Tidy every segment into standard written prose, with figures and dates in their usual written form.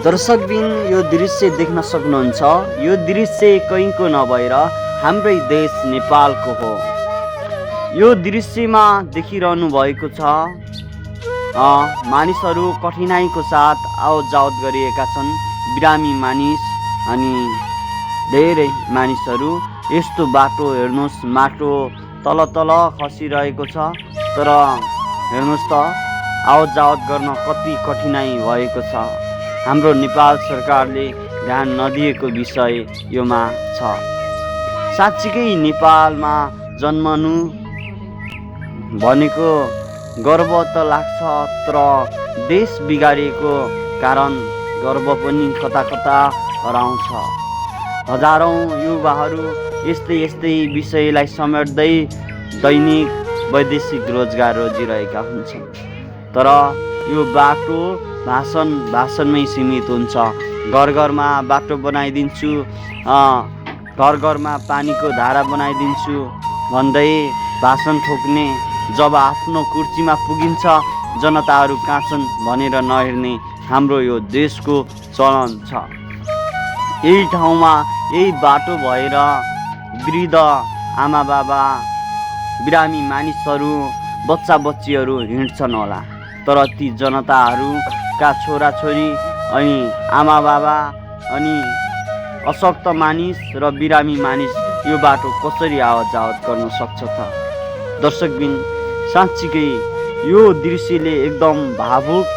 दर्शकबिन यो दृश्य देख्न सक्नुहुन्छ। यो दृश्य कहीँको नभएर हाम्रै देश नेपालको हो। यो दृश्यमा देखिरहनु भएको छ मानिसहरू कठिनाइको साथ आवतजावत गरिएका छन्। बिरामी मानिस अनि धेरै मानिसहरू। यस्तो बाटो हेर्नुहोस्, माटो तल तल खसिरहेको छ, तर हेर्नुहोस् त आवतजावत गर्न कति कठिनाइ भएको छ। हाम्रो नेपाल सरकारले ध्यान नदिएको विषय योमा छ। साँच्चीकै नेपालमा जन्मनु भनेको गर्व त लाग्छ, तर देश बिगारिएको कारण गर्व पनि कता कता हराउँछ। हजारौँ युवाहरू यस्तै विषयलाई समेट्दै दैनिक वैदेशिक रोजगार रोजिरहेका हुन्छन्। तर यो बाटो भाषणमै सीमित हुन्छ। घर घरमा बाटो बनाइदिन्छु, घर घरमा पानीको धारा बनाइदिन्छु भन्दै भाषण ठोक्ने, जब आफ्नो कुर्सीमा पुगिन्छ जनताहरू कहाँ छन् भनेर नहेर्ने हाम्रो यो देशको चलन छ। यही ठाउँमा यही बाटो भएर वृद्ध आमा बाबा, बिरामी मानिसहरू, बच्चा बच्चीहरू हिँड्छन् होला, तर ती जनताहरूका छोराछोरी अनि आमा बाबा अनि अशक्त मानिस र बिरामी मानिस यो बाटो कसरी आवत जावत गर्न सक्छ त? दर्शकबिन, साँच्चीकै यो दृश्यले एकदम भावुक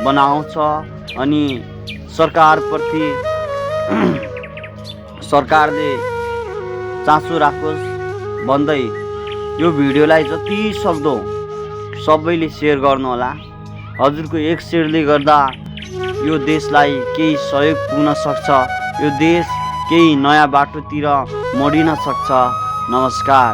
बनाउँछ अनि सरकारले चासो राखोस् भन्दै यो भिडियोलाई जति सक्दो सबैले सेयर गर्नुहोला। हजुरको एक सेयरले गर्दा यो देशलाई केही सहयोग पुग्न सक्छ, यो देश केही नयाँ बाटोतिर मोडिन सक्छ। नमस्कार।